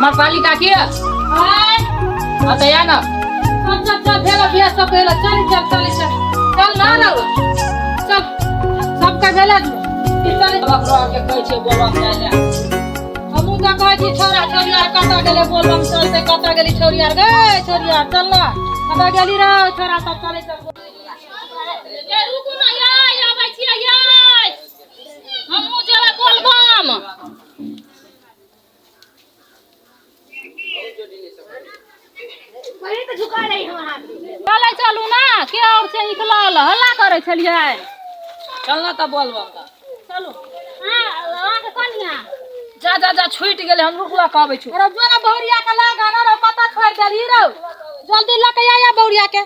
अमरपाली काकी हाँ तो या ना। चल चल चल, भेल बियाह सब भेल, चल चल चल चल चल ना रहो, चल सबके भेल। चल बकरो के कहै छै बोलबम जाय ले। हमहूँ तऽ कहै छी छौड़ा छौरी आर कतऽ गेलै, बोलबम चलतै, कतऽ गेली छौरी आर गे, छौरी आर चल ना, कतऽ गेली रे छौड़ा सब, चलै चल। ए रुकू ना यै, आबै छियै यै, हमहूँ जेबै बोलबम। चलै चलू ना, के और छै निकलल, हल्ला करै छलियै। चल ना तऽ बोलबम तऽ चलू। हाँ, अहाँके कनिया जा जा जा, छूटि गेलै, हम रुकला कहबै छु। अरे जो ना बहुरिया के लगा ना रो, कतऽ छोड़ि देलही रौ, जल्दी लऽ के आया बहुरिया के।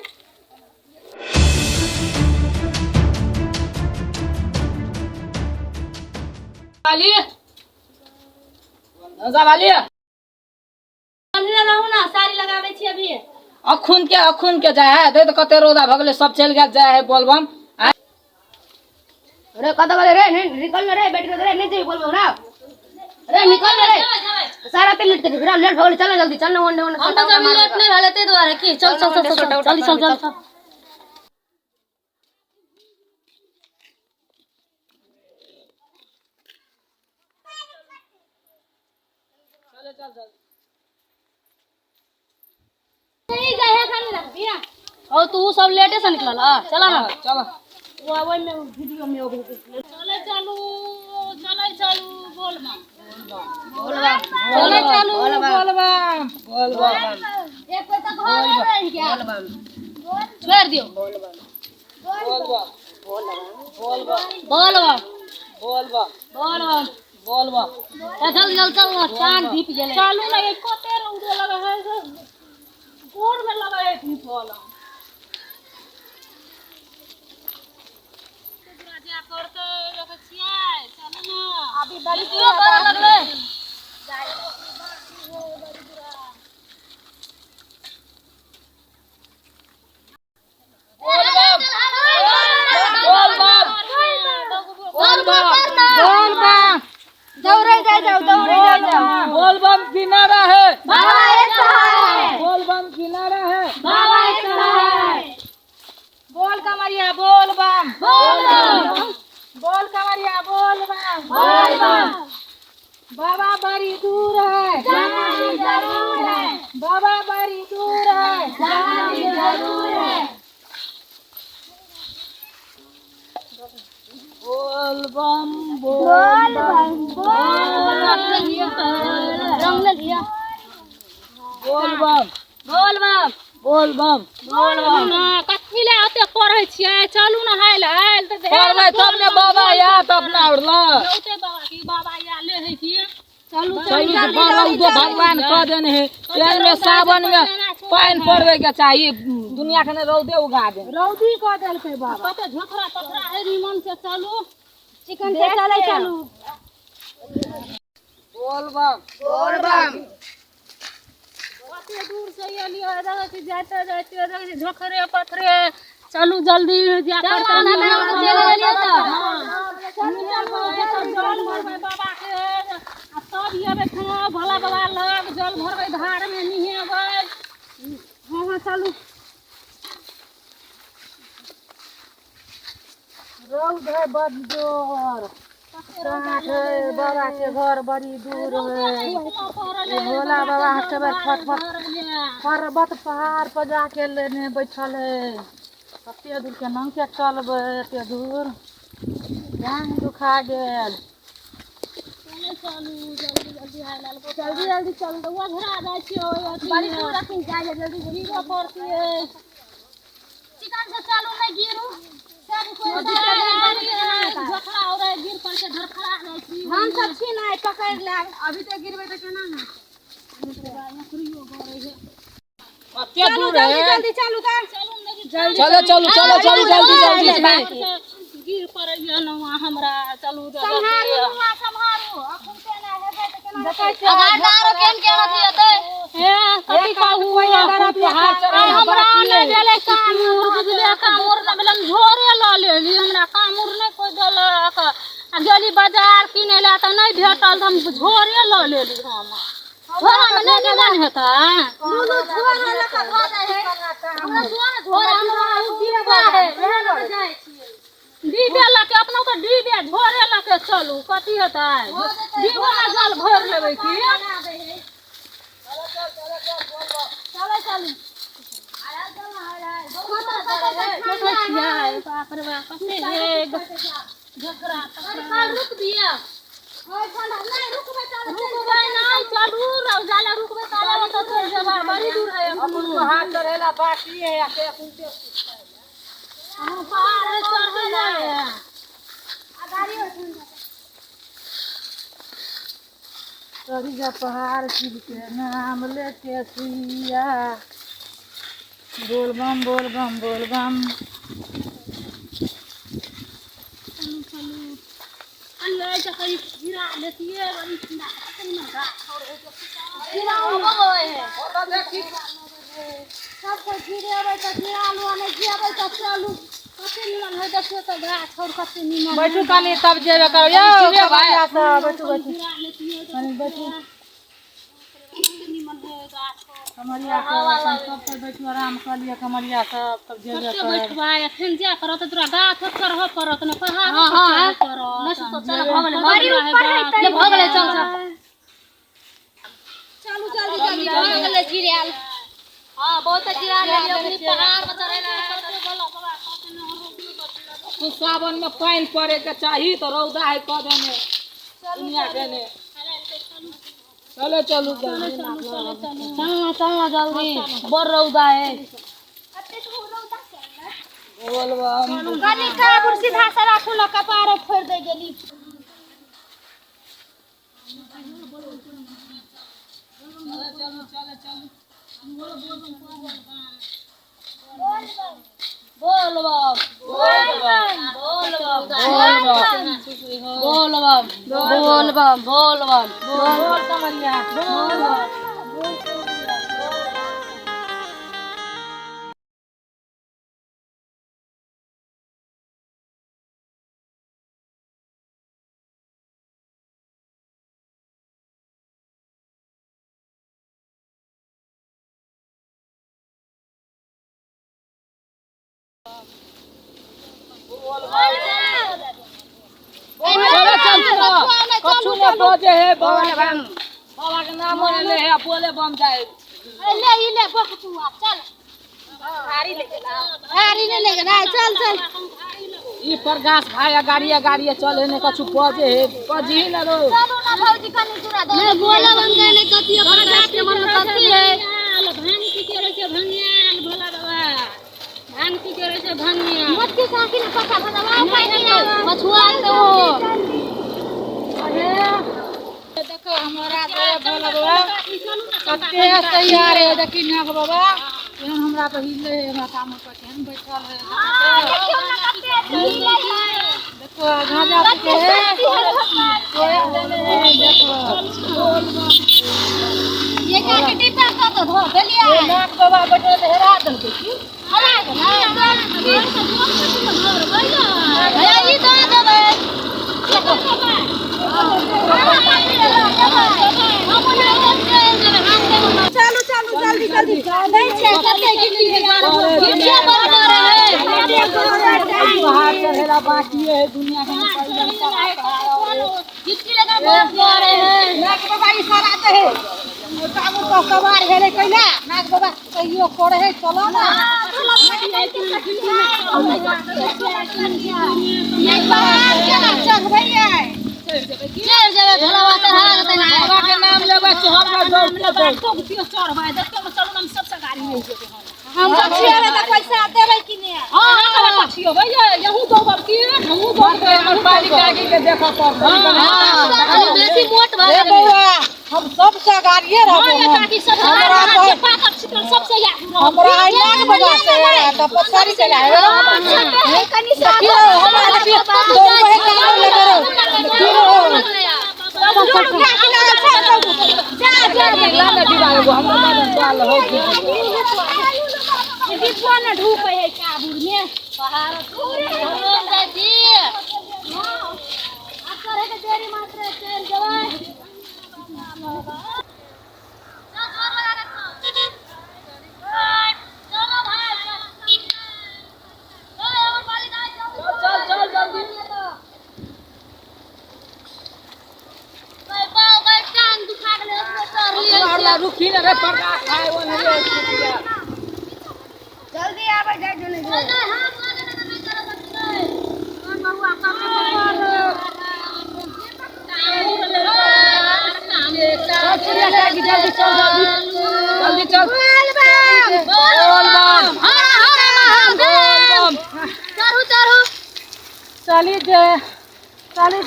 वाली जा वाली। रहू ना, साड़ी लगाबै छी अभी। अखुन के जाय है, देख तऽ कते रौदा भऽ गेलै, सब चलि गेल जाय है बोलबम। अरे कतऽ गेलै रे? नहीं निकल ना रे, बैठ रे, नहीं जेबी बोलबम ना रे, निकल ना रे, सारा पे लेट के जेबी रे, लेट भऽ गेलै, चल ना जल्दी, चल ना ओने ओने। हम तऽ जब लेट नहि भेलै ताहि दुआरे की। चल चल चल चल चल चल चल चल। चल चल चल। नहीं जाए है खाने रख दिया और तू सब लेटे से निकलल आ, चला ना। चल। चले चलू, चले चलू बोलबम, चले चलू बोलबम। बोलबम। एक पे तो घर रह गया, छोड़ दियो। बोलबम बोलबम। बोलबम। बोलबम। बोलबम। बोलबम। ए, जल्दी जल्दी चल ना, चांद दीप गेलै। चलू ना, एक कते रौद लगे है, गोर में लगे है धूप। वाला करते देखै छियै, चलू ना, अभी बड़ी वीडियो करे लगलै। बोलबम बोलबम बोलबम। बोलबम, दौड़े जाय जाओ, दौड़े जाय जाओ। बोलबम की नारा है? बाबा एक सहारा है। बोलबम की नारा है? बाबा एक सहारा है। बोल कमरिया बोल बम। बोल बम। बोल कमरिया बोल बम। बोल बम। बाबा बड़ी दूर है, जाना भी जरूर है। बाबा बड़ी दूर है, जाना भी जरूर है। बोलबम बोलबम। रंग ले लिया। बोलबम। बोल बम। बोलबम। बोल बम ना, कथी ले ओते पढ़ै छियै? चलू ना, हाल हाल तऽ भेल। पढ़बै तब ने बाबा आयत अपना आओर लग। बहुते बाबा की बाबा या ले है की, चलू। चलू तऽ बाबा तो भगवान कह देने है, एहन में सावन में पानि पड़बे के चाही, दुनिया के ने रौदे उगा दे। रौदी कऽ देलकै बाबा। कते झोखरा तोखरा है, निमन से चलू, चिकन से चलै चलू। बोलबम। बोलबम। कते दूर से एलियै, देखै छी जाइते जाइते देखै छी झोखरे पथरे, चलू जल्दी जा करतै। जल भरबै बाबा के आ तब एबै खाना भोला बाबा लग, जल भरबै, धार में नहेबै। हँ हँ, चलू। रौद है बड़ जोर, है बाबा के घर बड़ी दूर है। ये भोला बाबा हटबै फटफट पर्वत पहाड़ पर जाके लेने बैठल है। कते दूर केना के चलबै, एते दूर जान दुखा गेल। चलै चलू जल्दी जल्दी, हाय लाल, जल्दी जल्दी चलू तऽ ओझरा जाइ छियै ओहि अथी मे। जल्दी। गिरऽ पड़तियै। चिकन से चलू, नहि गिरू। सब कोइ झोखरा उड़ै, गिर पड़ै छै, धड़फड़ा जाइ छी। हम सब छी ने, पकड़ि लेब। अभी तऽ गिरबै तऽ केना हैत? कते दूर है? जल्दी चलू तऽ। चलो चलू चलो चलू, जल्दी जल्दी। गिर पड़ैया नौआ हमरा, चलू। सम्हारू नुआ, सम्हारू। अखन केना हेबै तऽ केना? देखै छियै। हे, कथी कहू, आइ हमरा नहि भेलै कामूर, बुझलियै? कामूर नहि भेलै, हम झोरे लऽ लेली, हमरा कामूर नहि कोइ देलक। आ गेली बाजार किनै लए तऽ नहि भेटल, तऽ हम झोरे लऽ लेली हम। झोरा में नहीं निमन हेतै लूलू झोरा लऽ कऽ धऽ दै है हमरा झोरा हमरा उ डिब्बा है जाइ छियै डिब्बे लऽ के अपना तऽ डिब्बे झोरे लऽ के चलू कथी हेतै डिब्बो में जल भरि लेबै की चलै चलू देखै छियै बाप रे बाप कते हे झगड़ा रुक दिया रुकबै नहि चलू रौजाला रुकबै ताला तऽ चलि जेबै बड़ी दूर है पहाड़ चढ़ेला बाकी है आ के हम पहाड़ चढ़बै नहि चढ़ी जा पहाड़ शिव के नाम लेके सुइया बोल बम बोल बम बोल बम। चलू चलू अल्लाह जखन गिरा लेतियै बड़ी ठंडा गिरा है सब कोइ गिरेबै तऽ गिरा लू आ नहि गिरेबै तऽ चलू कते निमन है देखियौ तऽ गाछ और कते निमन बैठू कनी तब जेबे करू यौ कमरिया सब बैठू बैठू गिरा लेतियै तऽ कनी बैठू कते निमन है गाछ कमरिया सब सब कोइ बैठू आराम कऽ लिअ कमरिया सब तब जेबे कते करब। बैठबै एखन जाय पड़त तोरा गाछ चढ़ऽ पड़त ने पहाड़ चढ़ऽ पड़त चल भऽ गेलै बड़ी ऊपर है ले भऽ गेलै चल चल चलू जल्दी जल्दी भऽ गेलै जिरायल हां बहुत जिरा लेलियै अपनी पहाड़ पर चढ़ेला सावन में पानि पड़े के चाही तऽ रौदा है कऽ देने दुनिया के ने चलो चलू चलू चलू चलना चलना जल्दी बड़ रौदा है बोल बम कनी काबुर सीधा से राखू न कपार फोड़ि दै गेली बोल बम बोल बम बोल बम बोल बम बोल बम बोल बम बोल कमरिया बोल बम। चलो चलू कछु ने बजे है बाबा के बाबा के नाम ले है बोले बम जाए ले ई ले बकचुआ चल भारी ले गेला भारी ने ले गेला चल चल ई पर घास भाई गाड़ी गाड़ी चले ने कछु बजे है बजी न रो चलू ना भौजी कनी दूरा दो ले बोला बम गए कथी अपन गाछ के मन में कथी है भांग पी के रहै छै भंगियाल भोला बाबा भांग पी के रहै छै भंगिया मोटकी साकी ने पता भदवा पानी मछुआ तो अरे देखो हमारा भोला बाबा कते तैयार है देखी नाग बाबा एहन हमरा पर हिले है हमरा काम पर केहन बैठल है देखो गांजा पी के है सोया देने है देखो ये का के डिब्बा कत धो देलियै ये नाग बाबा बैठल है हेरा देलकै की भैया ई दऽ देबै चलू चलू जल्दी जल्दी नहीं छै कते गिट्टी है गिट्टिया बड़ डरे है पहाड़ चढ़ेला बाकी है दुनिया के गिट्टी लगा बहुत डरे है नाग बाबा इशारा दे है काबू पर सवार हेले कैला नाग बाबा कहियो करे है चलो ना ये पहाड़ केना चढ़बै चढ़ जेबै भोला बाबा चढ़ा देतै ना बाबा के नाम लेबै चढ़बै दौड़ते दौड़ चढ़बै देखियौ चलू हम सबसे गाड़ी मिल जेतै हम पछिएबै तऽ पैसा देबै कि नहि हां हां पछिएबै यहूं दौड़ब की हमहूँ दौड़बै हमर बाली काकी के देखऽ पड़तै अभी बेसी मोट भऽ ए गेलै बौआ हम सबसे गाड़िए रहबो ये हम। काकी सब हमरा हमरा तो पाकल छिकल सबसे याद हमरा आई नाग बाबा से त पछाड़ी चला आवे देखियो हमरा देखियो दौड़बै है काम ले करो देखियो ला ना दीवार एगो हमरो बाल बाल हो डिब्बा न ढूपै है काबुर में पहाड़ हम जाइ छी आब चढ़ै के देरी मात्र चलि जेबै। साला रुकी न रे पर्दा खाए वो नहीं रे। जल्दी आवे जाय जो नहीं। जल्दी चल जल्दी चल बोल बम हर हर महादेव। चढ़ू चढ़ू चली जे चली।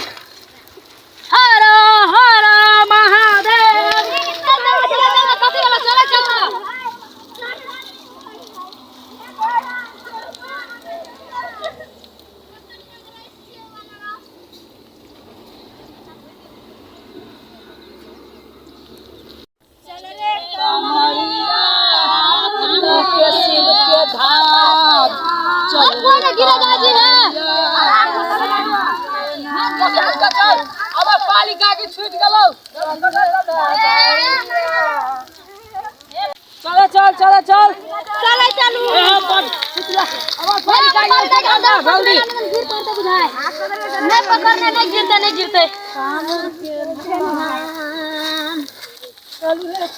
हर हर महादेव। चल चल चल चल चल। चल चल चल चल चल चलू। जल्दी नहीं पकड़ने नहीं गिरते नहीं गिरते।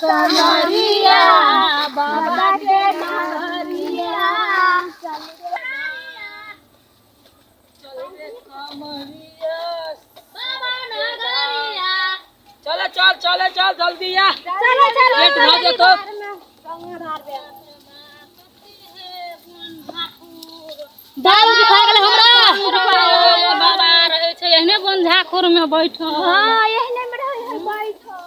कमरिया बाबा के नगरिया। चल चल चल चल जल्दी आ। चलो चलो लेट भ जेतो। दारू दिखा गेल हमरा। बाबा रहे छै एहने बन झाखुर में बैठल। हां एहने में रहे है बैठल।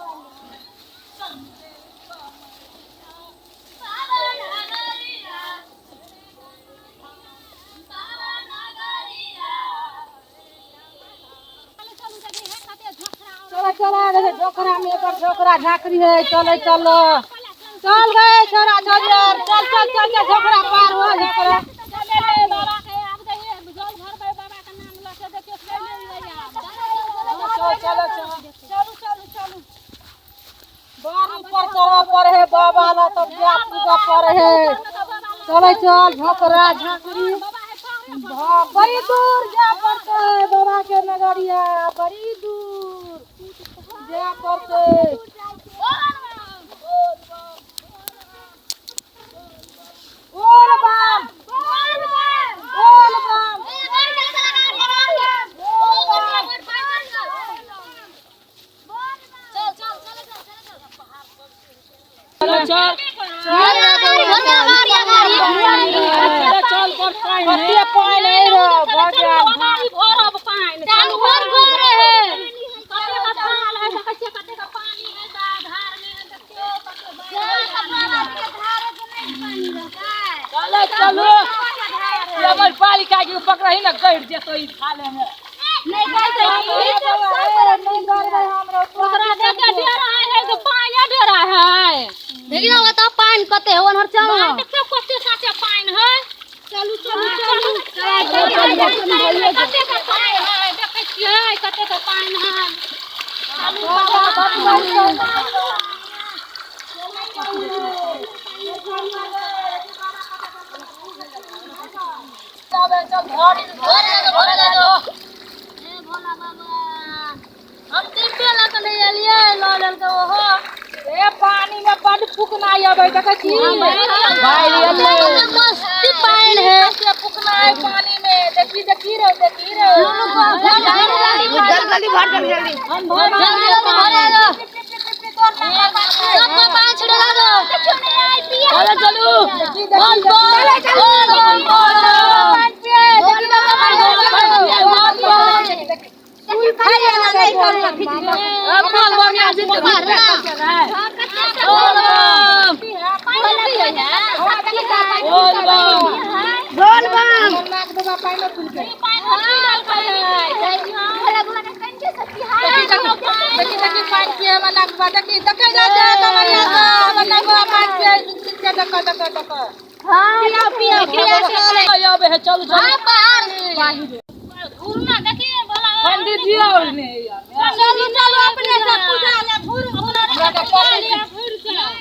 चलो चलो रे झोकरा में एकर झोकरा झाकरी है। चलो चलो चल गए छोरा चल यार चल चल चल चल झोकरा पार हो झोकरा। चल चल चल चलू चलू चलू बार ऊपर चढ़ा पर है बाबा ला तब जा पूजा पर है। चलो चल झोकरा झाकरी बड़ी दूर जा पड़ते है बाबा के नगरिया। बड़ी दूर जा पड़ते। बोल बम बोल बम। चल चल चल पर पानी कते पानी है रे बजा भरब पानी चालू भर भर रहे कते का थाल है कते कते का पानी है धार में देखियो चलो चलो हमर पालिका के पकड़ही न गड़ जेतो ई थाले में। नहीं गई नहीं गड़बै हमरो। ओकरा देख के डेरा है तो पानी डेरा है। देखियो बताओ पानी कते है ओनहर चल ना। देखियो कते साचे पानी है। चलू चलू चलू कते का पानी है देखै छियै कते का पानी है। चलू चल घर भरे दो। ए भोला बाबा हम डिब्बे लऽ के नहि एलियै लऽ लेलकै ओहो। ए पानी में बड फुकनाइ अबै देखै छी। भाई एलै मस्ती पानि है से फुकनाइ पानी में देखी देखी रे देखी रे। जल्दी जल्दी भर जल्दी जल्दी हम भर जल्दी जल्दी भरे दो। सबको पानी छिड़का दो। चलो चलू बोल बोल बोल बोल बोल बम चलू चलू पंडित जी और ने चलू चलू अपने सब पूजा ले घूर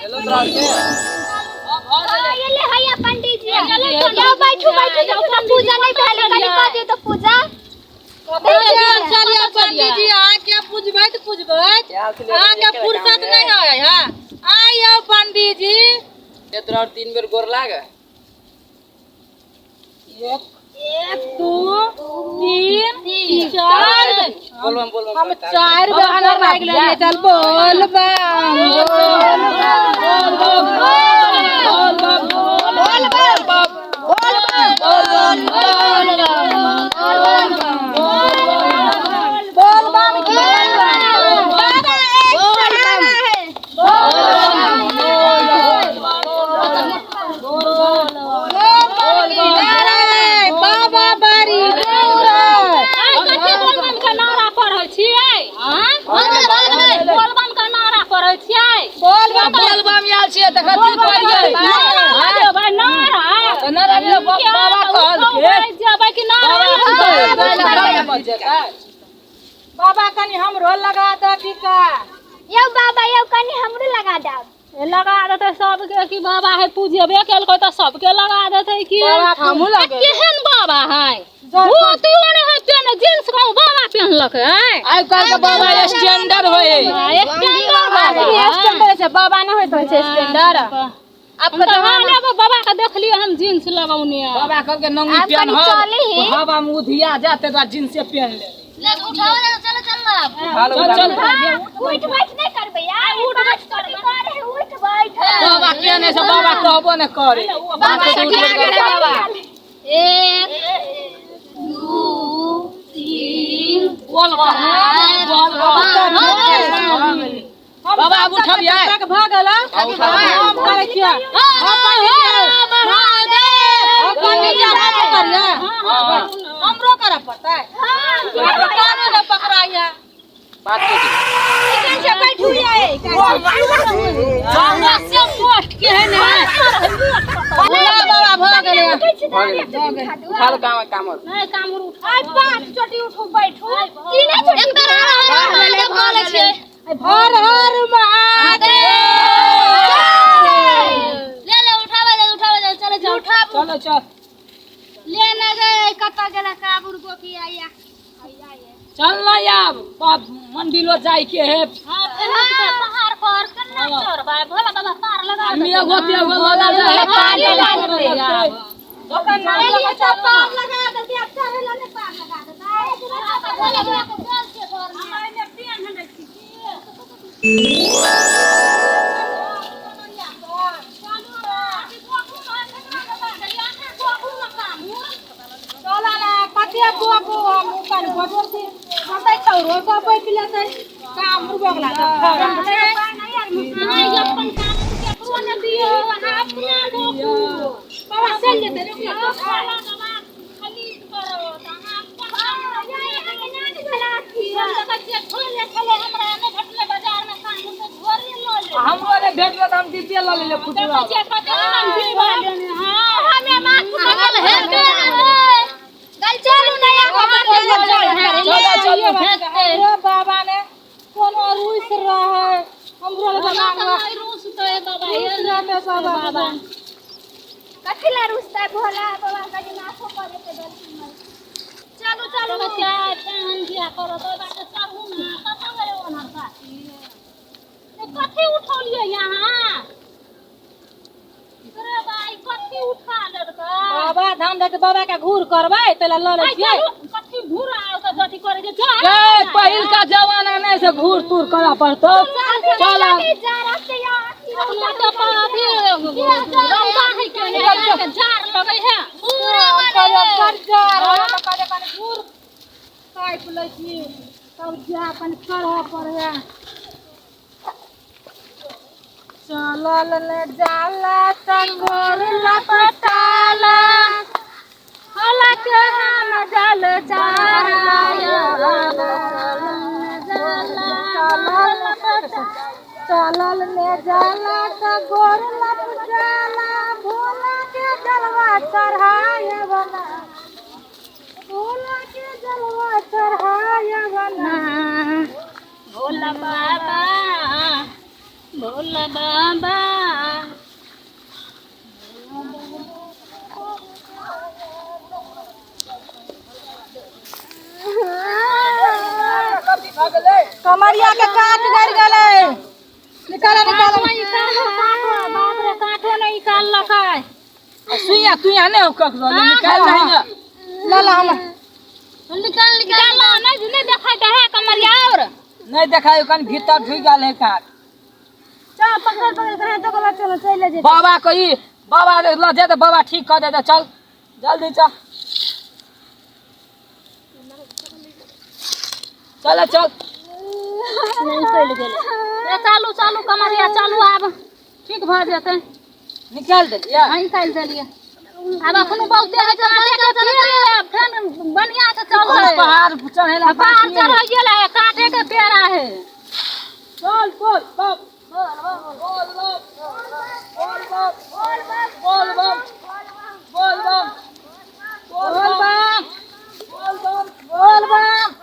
हेलो तोरा के ये हैया पंडित जी जाओ बैठू बैठू जब तक पूजा नहीं भेल कनी कह दियो तो पूजा। चलिए पंडित जी अहाँके पूजबैत पूजबैत अहाँके फुर्सत नहीं है। हाँ आइयो पंडित जी। तोरा और 3 बेर गोर लागे। 1 2 3 4 बोलबम बोलबम। हम 4 बेर गोर लाग लेलियै। चल बोल बम बोल बम बोल बम बोल बम बोल बम बोल बम बोल बम की बाबा एक सहारा है। बोल बम की नारा है बाबा बड़ी दूर है। कथी बोलबम के नारा पढ़ै छियै? बोलबम के नारा पढ़ै छियै? बोल बम बोल बम आयल छियै तऽ कथी पढ़ियै? नारा देबै नारा। नारा बाबा कहलकै जेबै कि नारा? बाबा कनी हमरो लगा दे टीका। यौ बाबा यौ कनी हमरो लगा दब। लगा देतै सबके कि बाबा है पूजेबे केलकै तऽ सबके लगा देतै कि। हमहूँ लगे। केहन बाबा है? धोतियो नहि है पेन, जींस कहूँ बाबा पेनलक है। आइ काल्हि के बाबा स्टैंडर्ड होय। स्टैंडर्ड बाबा स्टैंडर्ड छै बाबा नहि होइत होइ छै स्टैंडर्ड। अब तऽ बाबा के देखलियै हम जींस लगौने। बाबा कहलकै नंगी पेन हवा में उधिया जाते तऽ जींसे पेन ले। उठाओ चलो चल चल चल उठ बैठ नहीं करबै यार। उठ बैठ करबै उठ बैठ। बाबा के नहि से बाबा कहबो नहि करे। बाबा बाबा 1 2 3 बोल बम बोल बम। बाबा अब उठबियै तक भ गेल। हम करै छियै। हम पंडित जी हम करियै। हमरो करऽ पड़तै। कानो ने पकड़ाइया। बात कैसे बैठू ये? बाबा से पोस्ट के है ने। भोला बाबा भ गेलै। उठा लो काम काम। नहीं काम उठा। आई 5 चोटी उठू बैठू। 3 चोटी एक बेर हर हर महादेव बोलै छियै। हर हर महादेव। ले ले उठावे ले उठावे ले चले जाओ। उठाबू चलो चल ले ना गए कतऽ गेला काबुर गोपी आया। चल ना आब बाप मंदिरो जाय के है। हां पहाड़ पर केना चढ़बै? भोला बाबा पार लगा देतै। मेघो तेघो लगा दे है पार लगा। ओकर नाम लगा पार लगा देतै। अब चढ़ै ला नहि पार लगा देतै। भोला बाबा के बोल छै घर में। हम एने पेन हनै छी की। चल ना कते बोकू हम कन बजर छी बतै छौरो सब बैठ लेतै काम रुबगला तऽ फरम छै। अहाँ अपन काम केकरो नहि दियौ, अहाँ अपना बोकू। बाबा चलि जेतै रुकियौ। भोला बाबा खाली करत अहाँ अपन काम। हम देखै छियै झोरे छलै हमरा नहि भेटलै बाजार में काम तऽ झोरे लऽ लेबै। हमरो नहि भेटलै तऽ हम डिब्बे लऽ लेलियै फुटुआ। देखै छियै कते हम डिब्बा लेने हँ। हमे माथ पकड़ल हेबे है। गल चलू नया चलो चलो हमरो बाबा ने कोनो रुस रहे हमरो लग बाबा रुसतै बाबा रहते बाबा। कथी ला रुसतै भोला बाबा कनि माथो पर जेतै दर्शन। चलू चलू बच्चा पेन दिया करत ओहि बाटे चढ़ू ने कतऽ गेलै ओनहर काकी? कथी उठौलियै यहाँ? रे बाई कथी उठा लेलकै? बाबा धाम जाके बाबा के घूर करबै तैला लऽ लै छियै। कथी घूर आउ तऽ जथी करै छै जा। गै पहिलका जमाना नहि से घूर तूर करऽ पड़तौ। चल आब। अपना तऽ अथी रौदा है के ने जार लगै है। घूर काटि लै छी तब जा कनि चढ़ऽ पड़ै। चलल ने जाला तंगोर लपटाला भोला के हम जल चढ़ाया। चलल ने जाला तंगोर लपटाला भोला के जलवा चढ़ाया बना। भोला के जलवा चढ़ाया बना। भोला बाबा भोला बाबा। कमरिया के काट गड़ गेलै। निकाल निकाल। बाप रे, कांटो नहीं निकाललकै। सुइया तुइया नहि हो ककरो, निकाल नहीं ना। ला ला हम निकाल निकाल। नहीं नहीं देखाई दे है कमरिया और नहीं देखायो, कन भीतर ढुकि गेल है काट। चल पकड़ पकड़ के तो बोला चलो चल जे। बाबा को ई बाबा ल दे दे, बाबा ठीक कर दे दे, चल जल्दी चल चल चल। निकल गेलै। ए चालू चालू कमरिया चालू, आब ठीक भऽ जेतै। निकाल देलियै? हाँ, निकालि देलियै। आब अखनो बहुते है कांटे के पेड़ है, फेन बढ़िया से चलतै। पहाड़ चढ़ेला पहाड़ चढ़ गेल है, कांटे के पेड़ा है। चल बोल बम बोल बम बोल बम बोल बम बोल बम बोल बम बोल बम बोल बम। बोल बम।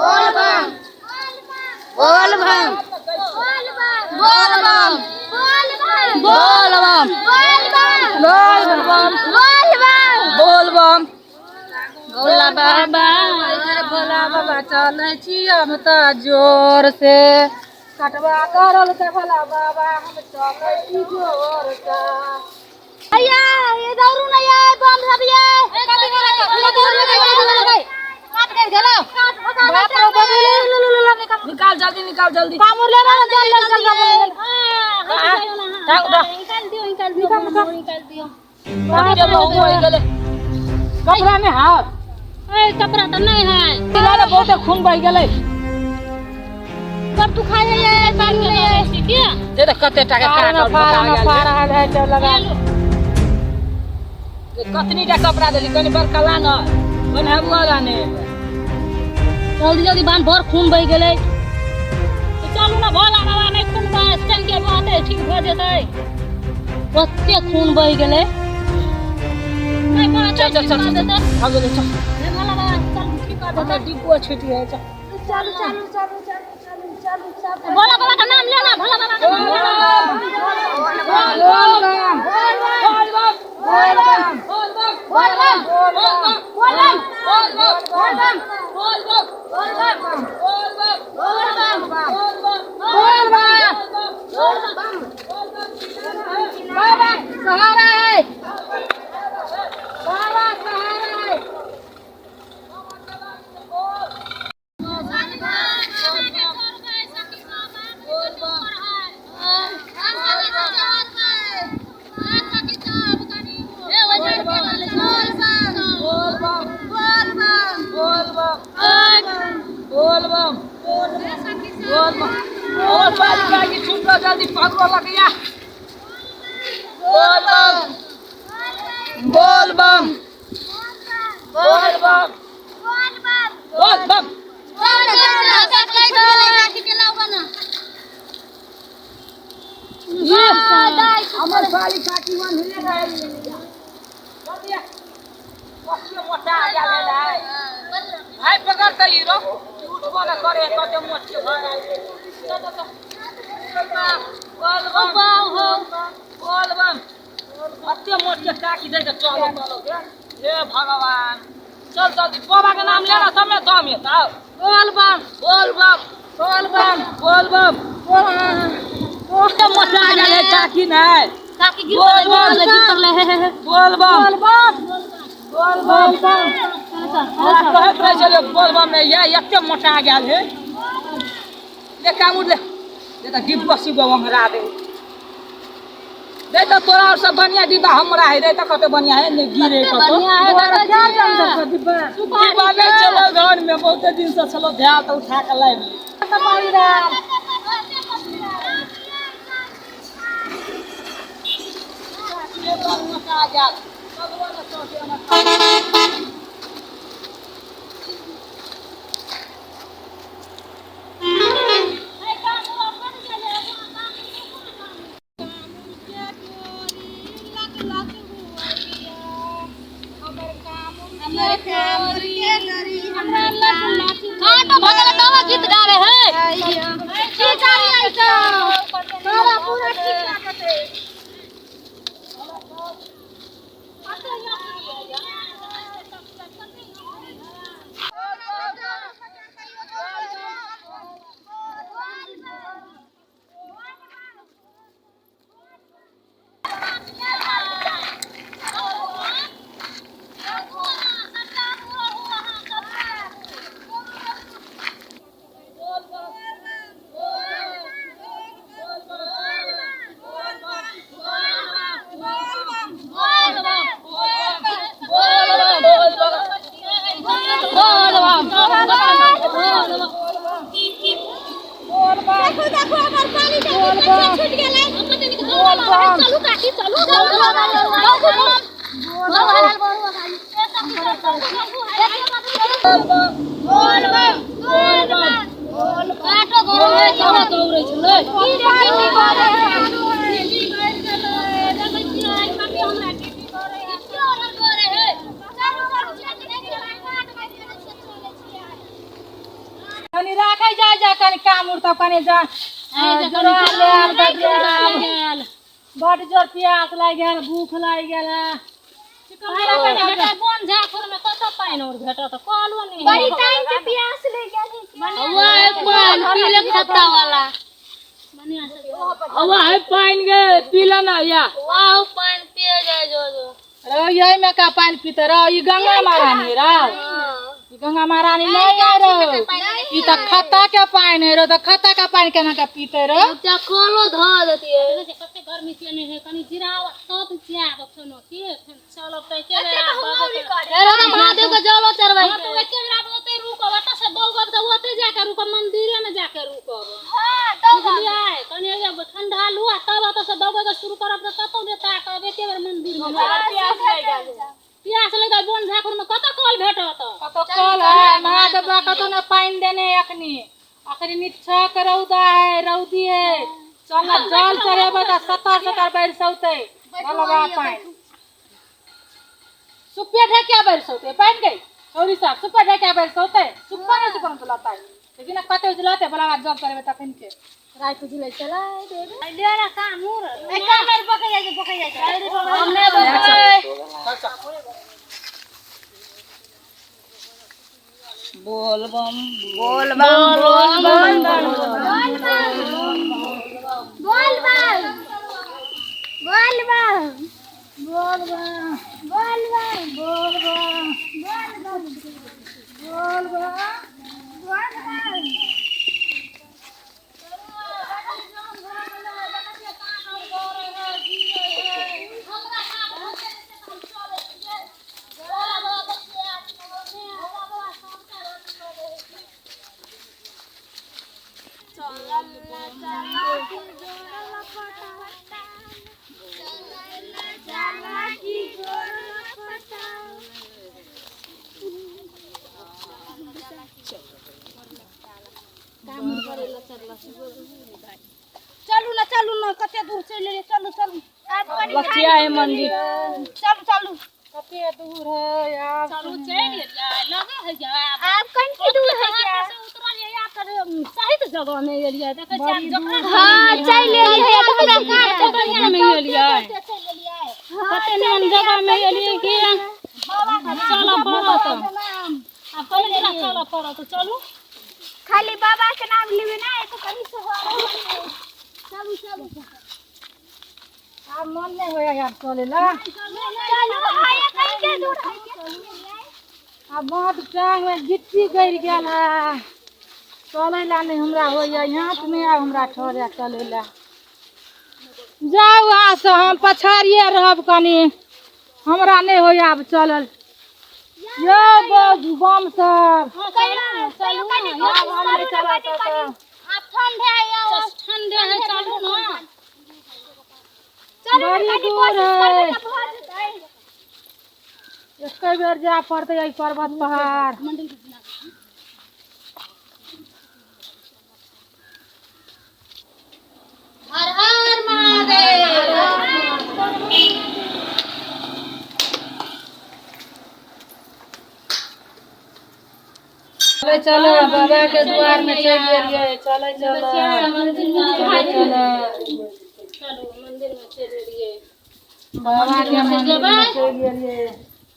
बोल बम बोल बम बोल बम बोल बम बोल बम बोल बम बोल बम। भोला बाबा भोला बाबा चलै छी हम तऽ जोर से, कटवा करल के भोला बाबा हम चलै छी जोर से। भैया ये दौड़ू ना ये बम सब ये काट के गेलो। बाप रे बाप, ले ले ले ले निकाल। निकाल जल्दी, निकाल जल्दी। कामूर ले ना, चल चल चल चल। निकाल दियो निकाल दियो निकाल दियो। कते लहू हो गेलै कपड़ा में हाथ। ए कपड़ा तऽ नहीं है। निकाल, बहुत खून बहि गेलै। पर तू खाए ये पानी ले के दे दे, कते टाका फाड़ काटल फाड़ भोका गेल। फाड़ है तो लगा। कतनी टा कपड़ा देली, कनी बड़का ला न, कनी हबुआ लाने। जल्दी जल्दी बांध, भर खून बहि गेलै। चलू ना भोला बाबा, नहीं खून बह चंगे बहतै, ठीक भऽ जेतै। कते खून बहि गेलै, नहीं बहतै। चल चल चल ठीक चल भऽ जेतै। भऽ गेलै, चल। हे भोला बाबा, चल ठीक कऽ देतै। हमर डिब्बो छुटि गेल, चल। चलू चलू चलू चलू चलू चलू चलू। भोला बाबा का नाम लेना, भोला बाबा का नाम लेना। बोल बम बोल बम बोल बम बोल बम बोल बम बोल बम बोल बम बोल बम बोल बम बोल बम बोल बम बोल बम बोल बम बोल बम बोल बम बोल बम। बाबा सहारा है, बाबा सहारा है। बोल बम बोल बम बोल बम बोल बम। और बारी बारी छुटलो, जल्दी पकड़ो लगिया। बोल बम बोल बम बोल बम बोल बम। हमर बाली काकी वन हिले रहे जल्दी आ। कते मोटा गेल है भाई, पकड़ते हीरो उठबो न करे, कते मोट के भर आइ। चल चल चल। बोल बम बोल बम। कते मोट के काकी दे के चलो चलो। हे भगवान, चल जल्दी, बाबा के नाम लेना तब ने दम हेतौ। बोल बम बोल बम बोल बम बोल बम। कते मोटा गेल है काकी नै। काकी गिर पड़लै, गिर पड़लै, गिर पड़लै। हे हे हे। बोल बम बोल बम बोल बम। बोल बम। हमरा कहैत रहै छलै बोल बम नहि, या एते मोटा गेल है। ले कामुर ले, दे तऽ डिब्बा सिब्बा ओंघरा दे। दे तऽ तोरा और सब बढ़िया डिब्बा हमरा है, दे तऽ कते बढ़िया है, नहि गिरे कतौ। बढ़िया है। तोरा क्या जान सकतो डिब्बा? डिब्बा नहि छलौ घर में, बहुते दिन से छलौ धएल, तऽ उठा के लाबि ली। पानी राम। मोटा गेल। चलबो ने चौके हमर। गीत गावे है की गाड़ी आई तो बाबा पूरा ठीक लागत है। देखो देखो हमर पानी के पीछे छूट गेलै। चलू काकी चलू काटो गरम है केना दौड़ै छलै कनी राखै जाय जा कनी काम उर तब कनी जा जोड़ा ले आयल बड बड जोर प्यास लागि गेल, भूख लागि गेल है। बन झाखुर में कतऽ पानि और भेटत कलो नहि बड़ी टाइम के प्यास लग गेल। हवा है पानि पी ले खत्ता वाला हवा है पानि गे पी ले ना या वाह पानि पिए जाय जो जो रौ यही में का पानि पीते रौ, ई गंगा महारानी रौ, ई गंगा महारानी नहीं है रौ, ई तऽ खत्ता के पानि है रौ, तऽ खत्ता के पानि केना के पीते रौ। एकटा कलो धऽ देतियै। कते गर्मी केने है कनी जिराव तब जायब फेनो की फेन चलब तऽ एके बेर आब महादेव के जलो चढ़बै। हां तऽ एके बेर आब ओतै रुकब, एतऽ से दौगब तऽ ओतै जाके रुकब, मंदिरे में जाके रुकब। हां दौगब बुझलियै कनी ठंडा लू आ तब ओतऽ से दौगै के शुरू करब तऽ कतौ नहि ताकब, एके बेर मंदिर में प्यास लागि गेल, प्यास लगतै। बन झाकुर में कतऽ कल भेटत? कतौ कल है महादेव बा, कतौ ने पानि देने अखनी अखनी निछक रौदा है, रौदी है। चल ना जल चढ़ेबै तऽ 70 70 बरसौतै भलवा पानि। सुप्पे ढेकिया बरसौतै पानि गई छौरी साहब, सुप्पे ढेकिया बरसौतै, सुप्पा नहि सुप्पा बुलातै, लेकिन कते उजलतै भलवा जल चढ़ेबै तखन के राति उजलै चला देबै। ले रे कामूर ए कामर पकड़ जाइ छै, पकड़ जाइ छै। हम नहि बजबै। बोल बम बोल बम बोल बम बोल बम बोल बम बोल बम बोल बम बोल बम बोल बम बोल बम बोल बम। चलू ना चलू ना कते दूर चलि एलियै, चलू चलू लचिया है मंदिर, चलू चलू कते दूर है यार, चलू चलि एलियै लगे है जायब। आब कनि दूर है क्या? से उतरल ये आब तऽ सही जगह में एलियै, देखै छियै आब जखन हां चलि एलियै तऽ हमरा कते बढ़िया में एलियै, कते निमन जगह में एलियै कि चलऽ पड़त आब कनि दिना चलऽ पड़त। चलू खाली बाबा के नाम लेबै ना एको कनि से हो। चलू चलू आब मन नहि होया यार चले ला। चलू हाय कनि के दूर है। आब बहुत टांग में गिट्टी गड़ि गेल है, चलै ला नहि हमरा होइया, हाथ नहि आब हमरा ठहरे चलै ला। जाउ अहाँ से हम पछाड़िए रहब कनी, हमरा नहि होइया आब चलल। यौ बम सब आब हम नहि चलब तऽ ठंडे है चलू ना, बड़ी दूर है, एक बेर जाय पड़तै एहि पर्वत पहाड़। हर हर महादेव। चले चले बाबा के द्वार में चलि गेलियै। चले चले चले चलू मंदिर में चलि एलियै। बाबा के मंदिर में चलि गेलियै।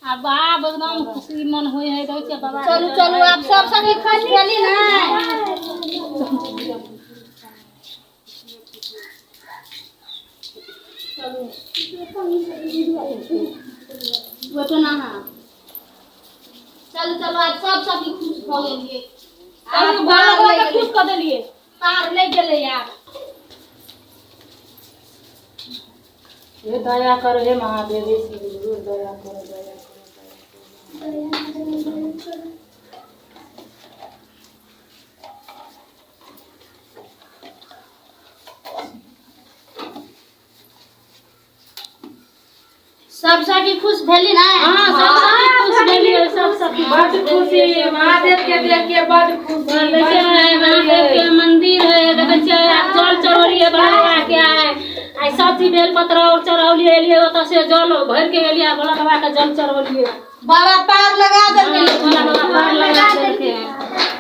आ बाब एकदम खुशी मन होइ है, रहै छै बाबा। चलू चलू, आब सब सखी खुश भेली ना? बैठो ना। हाँ, चलू चलू, आज सब सखी खुश भऽ गेलियै। चलू, बाबा के खुश कऽ देलियै। पार लागि गेलै आब। हे दया करो हे महादेव, हे शिव गुरु, दया करो, दया करो। सब सखी खुश भेली ना? हाँ, सब सखी खुश भेलियै, सब सखी। बड खुशी, महादेव के देख के बड खुशी। देखिए, महादेव के मंदिर है, देखै छियै। आब जल चढ़ौलियै भोला बाबा के। आइ आइ सब चीज बेलपत्र और चढ़ौलियै, एलियै ओतऽ से जल भरि के एलियै, भोला बाबा के जल चढ़ौलियै। बाबा पार लगा देलकै। भोला बाबा पार लगा देलकै।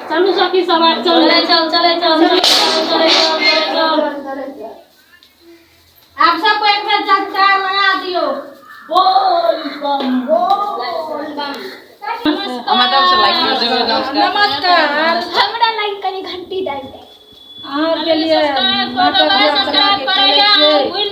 चलू सखी सब, आब चल चल, चले चल, चले चल, चले चल। आब सबको एक बेर जगतार लगा दियो। बोल बम। बोल बम। नमस्कार। हमरा लागि कनि घंटी दाबि दे। अहाँके लिए सब्सक्राइब कऽ देबै, सब्सक्राइब करै लए भूलि